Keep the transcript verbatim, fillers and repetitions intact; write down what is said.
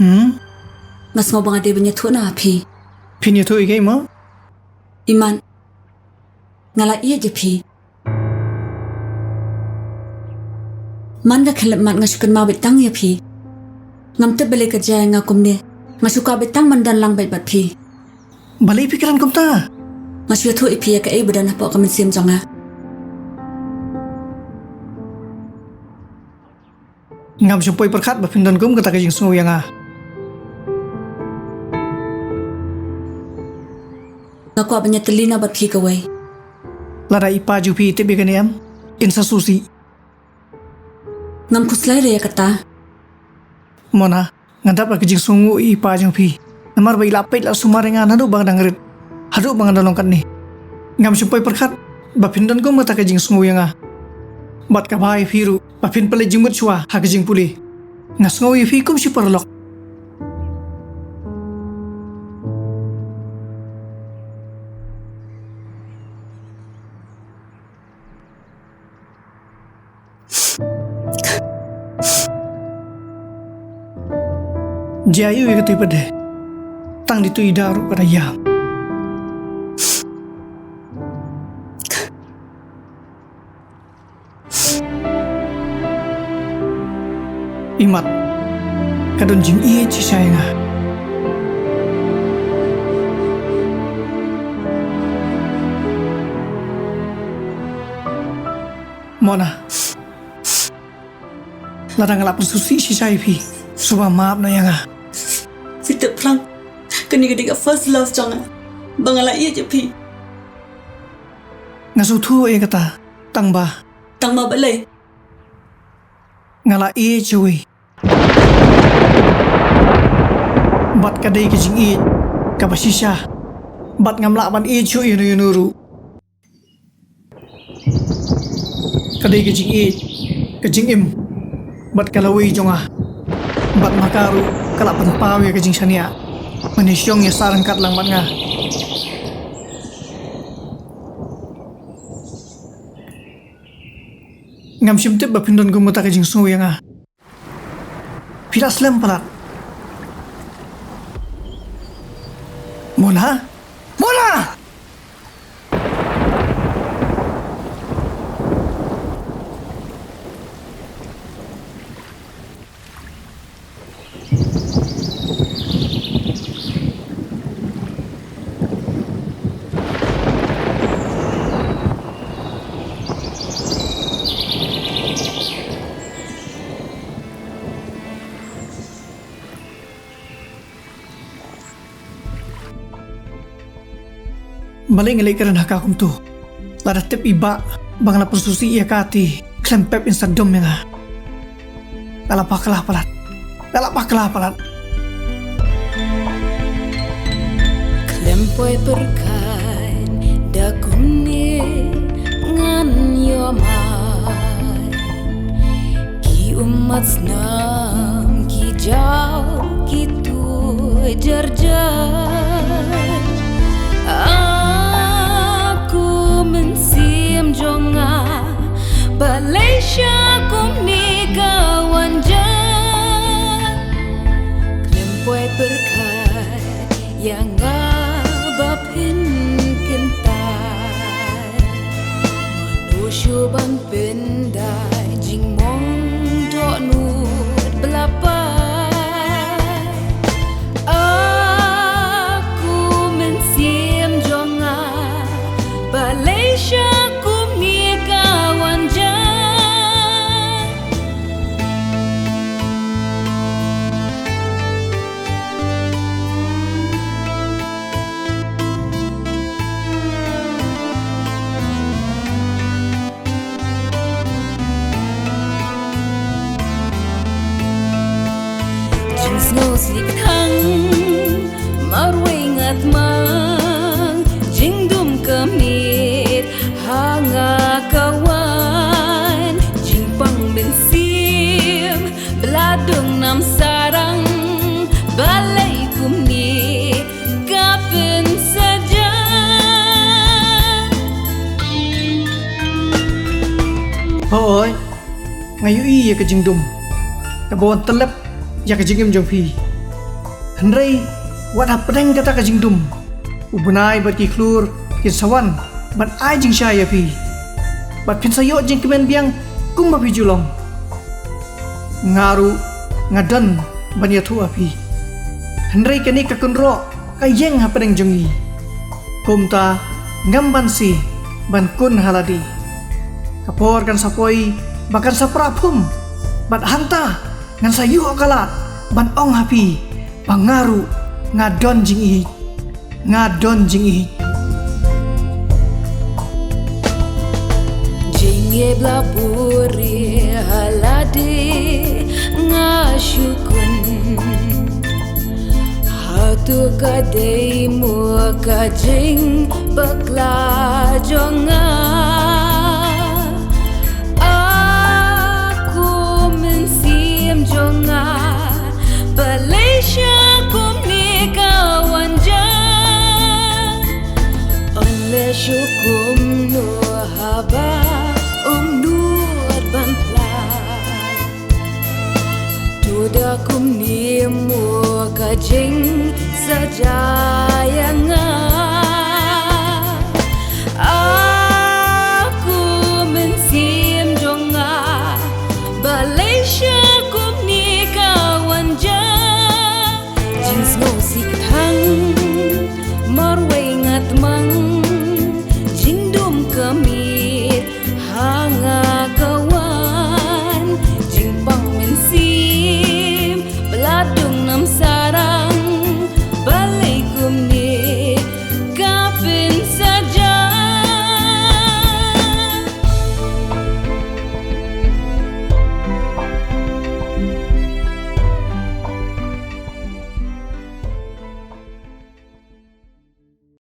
Hmm? Nga sngew ba nga dei ban ïathuh na phi. Phin ïathuh ïa kaei mo? Imat. Nga la ïeit ïa phi. Man ka khyllipmat nga shu kynmaw beit tang ïa phi. Ngam tip balei ka jia ïa nga kumne. Nga shu kwah beit tang ban don lang beit bad phi. Balei phi kren kumta? Nga shu ïathuh ïa phi ïa kaei ba don hapoh ka mynsiem jong nga. Ngam shym poi pyrkhat ba phin don kum kata ka jingsngew ïa nga. Nga kwah ban ïatylli noh bad phi kawei. Lada i pa jong phi i tip ïa kane em, in sa sngewsih. Ngam khuslai re ïa kata. Mona, nga dap da ka jingsngewnguh ïa i pa jong phi. Namar ba i la peit la sumar ïa nga naduh ba nga dang rit haduh ba nga dang long katne. Ngam shym poi pyrkhat ba phin don kum kata ka jingsngew ïa nga. Bad kaba ïa phi ruh ba phin pynleit jingmut shuwa ha ka jingpule. Nga sngew ïa phi kum shi paralok. Jia ïa u ïa kata pat de. Tang dei tu i da ruh ka da ïam. Imat, ka don jingïeit shisha ïa nga. Mona, lada nga la pynsngewsih shisha ïa phi, sngewbha map noh ïa nga. Phi tip Frank, kane ka dei ka first love jong nga, ba nga la ïeit ïa phi. Nga sngewthuh ïa kata, tang ba. Tang ba balei? Nga la ïeit sha uwei. Bad ka dei ka jingïeit kaba shisha. Bad ngam lah ban ïeit shuh ïano ïano ruh. Ka dei ka jingïeit, ka jingim bad ka lawei jong nga. Bad ma ka ruh ka la pynpaw ïa ka jingshaniah ban ïashong ïasah ryngkat lang bad nga. Ngam shym tip ba phin don kum kata ka jingsngew ïa nga. Phi la slem palat. Mona? Mona! Balei nga leh kren ha ka kumto? Lada tip i bah ba nga la pynsngewsih ïa ka te khlem pep in sa dum ïa nga. Nga la bakla palat. Nga la bakla palat. Khlem poi pyrkhat da kumne ngan ïoh mai. Ki ummat snam ki jaw ki tuid jar jar. A ku mynsiem jong nga, balei sha kumne ka wan jar. Khlem poi pyrkhat ïa nga ba phin kyntait. Mano shuh ban pyndait jingmong dohnud ba la pait. A ku mynsiem jong nga, balei sha kumne ka wan jar. Jingsngewsih ka thang marwei nga tmang, jingdum ka miet ha nga ka wan, jingpang mynsiem ba la dung nam sarang, balei kumne ka pynsaja. Hooid, nga ïohi ïa ka jingdum kaba wan tyllep ïa ka jingim jong phi. Hynrei wat hapdeng kata ka jingdum, u bnai bad ki khlur kin sa wan ban ai jingshai ïa phi, bad phin sa ïoh jingkmen biang kumba phi ju long. Nga ruh nga don ban ïathuh ha phi, hynrei kane ka kynroh ka ïeng hapdeng jong ngi. Kumta ngam banse ban kun ha lade. Ka por kan sa poi ba kan sa pra phum, bad hangta ngan sa ïoh ka lad ban ong ha phi ba nga ruh nga don jingïeit. Nga don jingïeit. Jingïeit ba la buhrieh ha lade nga shu kun. Hato ka dei mo ka jingbakla jong nga? A ko mynsiem jong nga, balei sha kumne ka wan jia? Yn leh shuh kumno haba ym nud ban pla? To da kumne mo ka jingsaja